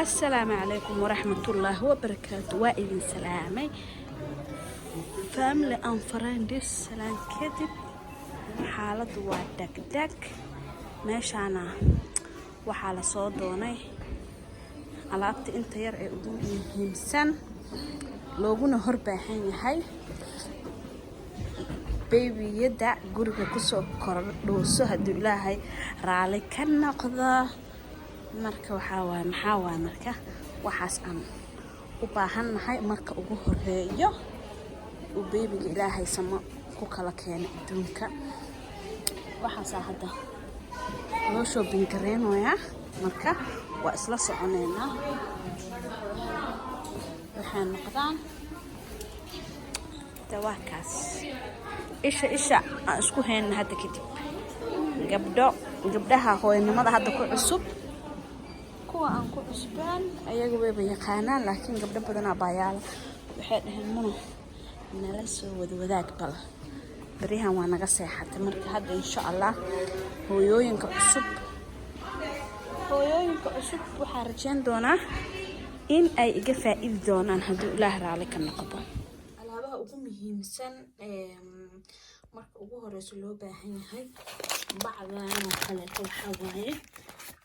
Asalaamu calaykum waraxmatullaahi wabarakaatu. Waa idin salaamay, family and friends. Salaan kadib, xaaladdu waa dhagdhag. Meeshaana waxaa lasoo doonay alaabta inta yar ee ugu muhiimsan looguna hor baahan yahay baby-yada guriga kusoo kordhowso, hadduu Ilaahay raali ka noqdo. Marka waxaa waay, maxaa waay, marka waxaas aan u baahannahay marka ugu horeeyo uu baby-ga Ilaahay samo ku kala keenay adduunka, waxaasaa hadda loo shopping gareynayaa. Marka waa isla soconeynaa. Waxay noqdaan dawaakaas isha isha aan isku hayna hadda kadib. Gabdho, gabdhaha hooyanimada hadda ku cusub, kuwa aan ku cusbaan ayaga wayba yaqaanaan, laakiin gabdho badanaa baayaala waxay dhaheen, "Muno, nala soo wadawadaag bal, baryahan waa naga seexatay." Marka hadda, insha Allah, hooyooyinka cusub waxaa rajeyn doonaa in ay iga faa-iidi doonaan, hadduu Ilaah raali ka noqdo. Alaabaha ugu muhiimsan marka ugu horeyso loo baahan yahay bacdan oo kaleeto waxaa waaye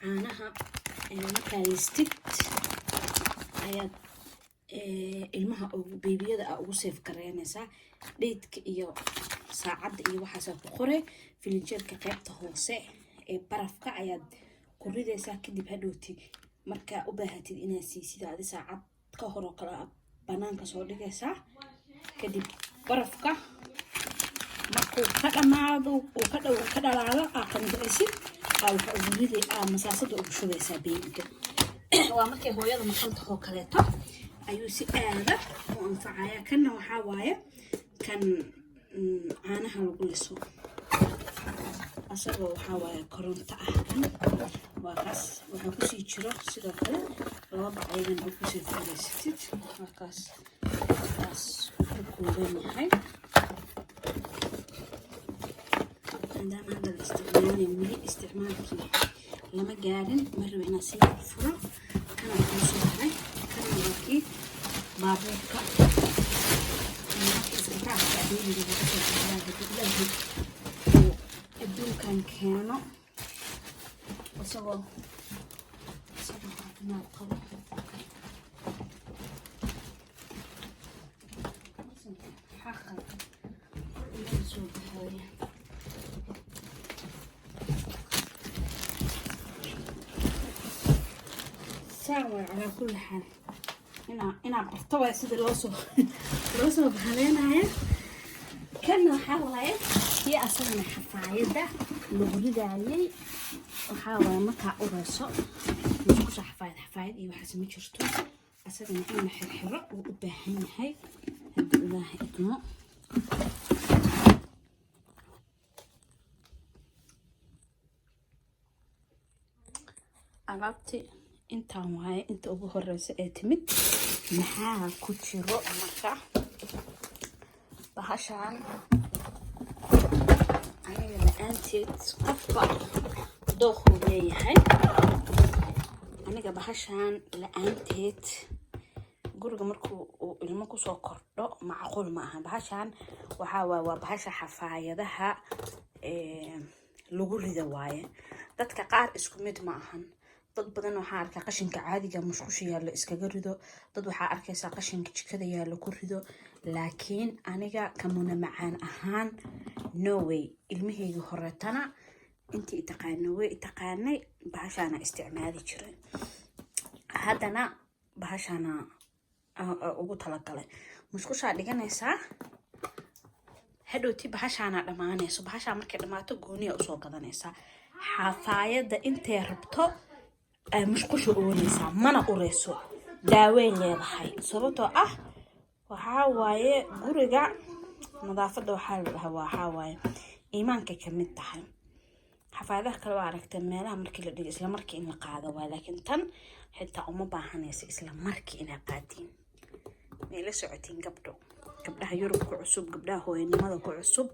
caanaha. Markaa listid ayaad ilmaha baby-yada a ugu save gareynaysaa. Date-ka iyo saacadda iyo waxaasaa ku qore. Filinjeerka qaybta hoose ee barafka ayaad ku ridaysaa. Kadib hadhowti markaa u baahatid inaad siisid, adi saacad ka hor oo kale aad banaanka soo dhigaysaa. Kadib barafka markuu ka dhamaado, uu ka dhow ka dhalaalo, aa qanjicisid, aa waxa ugu riday, aa masaasada ugu shubaysaa baby-ga. Waa markay hooyada maqan tahoo kaleeto ayuu si aada u anfacaya. Kanna waxaa waaye kan caanaha lagu liso, asagoo waxaa waaye koronto ah. Kan waa kaas. Waxaa kusii jiro sidoo kale laba bac ayagan oo kusii furaysatid. Waa kaas, kaas ku kooban yahay. Maadaama hadda la isticmaalay, weli isticmaalkii lama gaarin, ma rabo inaan sii furo. Kana kuu soo haray. Kana waa kii baabuurka isbitaalka baby-ga laga soo saaraa, haddii Ilaahay uu adduunkan keeno isagoo caafimaad qabo. Maxaa qaldan inuu soo baxooya? Saan waay. Calaa kulli xaal, inaa barto waay sida loosoo bahaleynaya. Kanna waxaa waaye kii asagana xafaayadda lagu ridaayay. Waxaa waaye markaa ureyso musqusha, xafaayad xafaayad iyo waxaas ma jirto. Asagana in la xirxiro wuu u baahan yahay, haddii Ilaaha idmo. Alaabti intaan waaye inta ugu horeysa ee timid. Maxaa ku jiro marka bahashaan? Aniga la-aanteed qofba dooquu leeyahay. Aniga bahashaan la-aanteed guriga markuu uu ilmo kusoo kordho macquul ma aha. Bahashaan waxaa waaye, waa bahasha xafaayadaha lagu rida waaye. Dadka qaar isku mid ma ahan. Dad badan waxaa arkaa qashinka caadiga musqusha yaallo iskaga rido. Dad waxaa arkaysaa qashinka jikada yaallo ku rido. Laakiin aniga kamuna macaan ahaan, no way. Ilmahayga horeetana intii itaqaana way itaqaanay, bahashaana isticmaali jiray. Haddana bahashaana ugu talagalay. Musqushaa dhiganaysaa, hadhowti bahashaana dhammaanayso. Bahashaa markay dhammaato, gooniya usoo gadanaysaa. Xafaayadda intay rabto ay musqusha ooleysaa, mana ureyso. Daawey leedahay, sababtoo ah waxaa waaye guriga nadaafadda waxaa la dhahaa waxaa waaye iimaankay kamid tahay. Xafaayadaha kale waa aragtay, meelaha markii la dhigo isla markii in la qaado waay, laakiin tan xitaa uma baahanaysa isla markii inay qaadiin. May la socotiin, gabdho, gabdhaha Yurub ku cusub, gabdhaha hooyanimada ku cusub,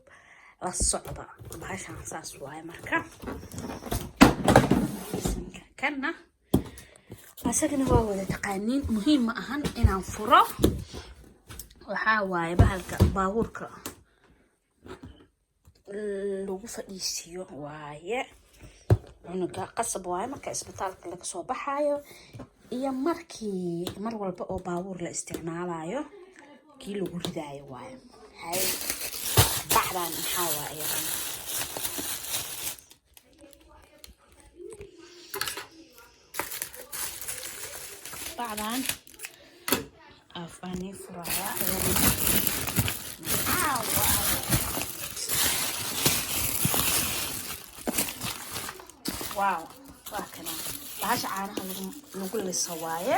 la socda bahashaan saas waaye. Marka kanna Asagana waa wada taqaaniin, muhiim ma ahan inaan furo. Waxaa waaye bahalka baabuurka lagu fadhiisiiyo waaye cunuga. Qasab waaye marka isbitaalka laga soo baxaayo iyo markii mar walba oo baabuur la isticmaalayo, kii lagu ridaayo waaye. Hay, bacdan maxaa waaye iyadana? Bacdan afaanii furaya iyadana maxaa waaye? Wow, waa kana bahasha caanaha lagu liso waaye.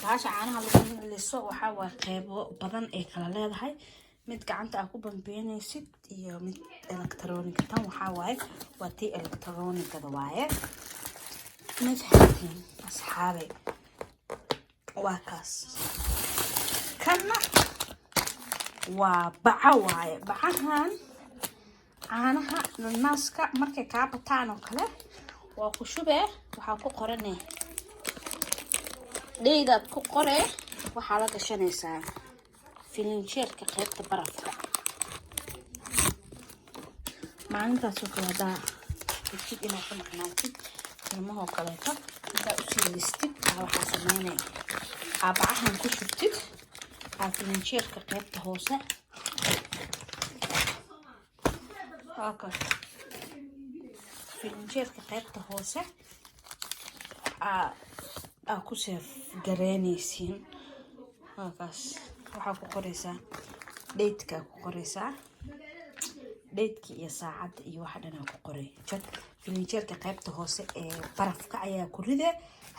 Bahasha caanaha lagu liso waxaa waaye qeybo badan ay kala leedahay: mid gacanta aa ku bambeynaysid iyo mid electronic-ga. Tan waxaa waaye waa tii electronic-gada waaye. Ma fahanteen, asxaabe? Waa kaas. Kanna waa baco waaye. Bacahan caanaha naaska markay kaa bataan oo kale waa ku shubee. Waxaa ku qorane dheydaad ku qoree, waxaa la gashanaysaa filinjeerka qaybta barafka. Maalintaasoo kale haddaa rabtid inaad ka maqnaatid ilmahoo kaleeto, intaa usii listid aa waxaa sameynaya aa bacahan ku shubtid aa filinjeerka qaybta hoose. Waa kaas, filinjeerka qaybta hoose aa ku seef gareynaysiin. Waa kaas, waxaa ku qoraysaa date-ka, ku qoraysaa date-ka iyo saacadda iyo waxa dhan aa ku qoray. Jad filinjeerka qaybta hoose ee barafka ayaa ku ride.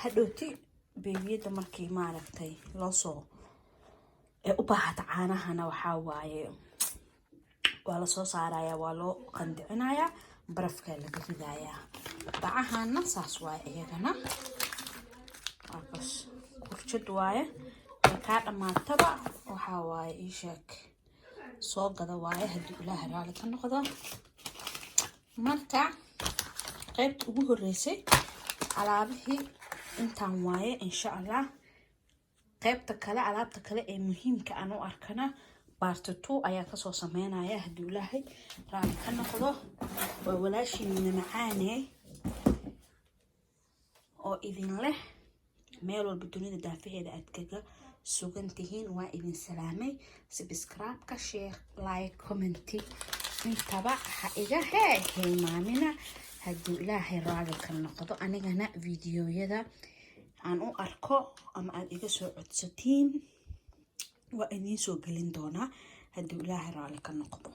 Hadhowti beebiyada markii maaragtay loosoo ee u baahata caanahana, waxaa waaye waa lasoo saarayaa, waa loo qandicinayaa, barafkaa laga ridayaa. Bacahana saas waaye iyagana. Waa kaas, kurjad waaye. Way kaa dhammaataba, waxaa waaye ii sheeg, soo gada waaye haddii Ilaaha raali ka noqdo. Marka qaybta ugu horeysay alaabihii intaan waaye. Insha Allah qaybta kale, alaabta kale ee muhiimka aan u arkana, part 2 ayaa kasoo sameynaya haddii Ilaahay raali ka noqdo. Waa walaashiina macaane oo idin leh meel walba dunida daafaheeda aad kaga sugan tihiin, waa idin salaamay. Subscribe-ka, share, like, comment intaba ha iga hee hilmaamina hadduu Ilaahay raali ka noqdo. Anigana videoyada aan u arko ama aad iga soo codsatiin waa idiin soo gelin doonaa hadduu Ilaahay raali ka noqdo.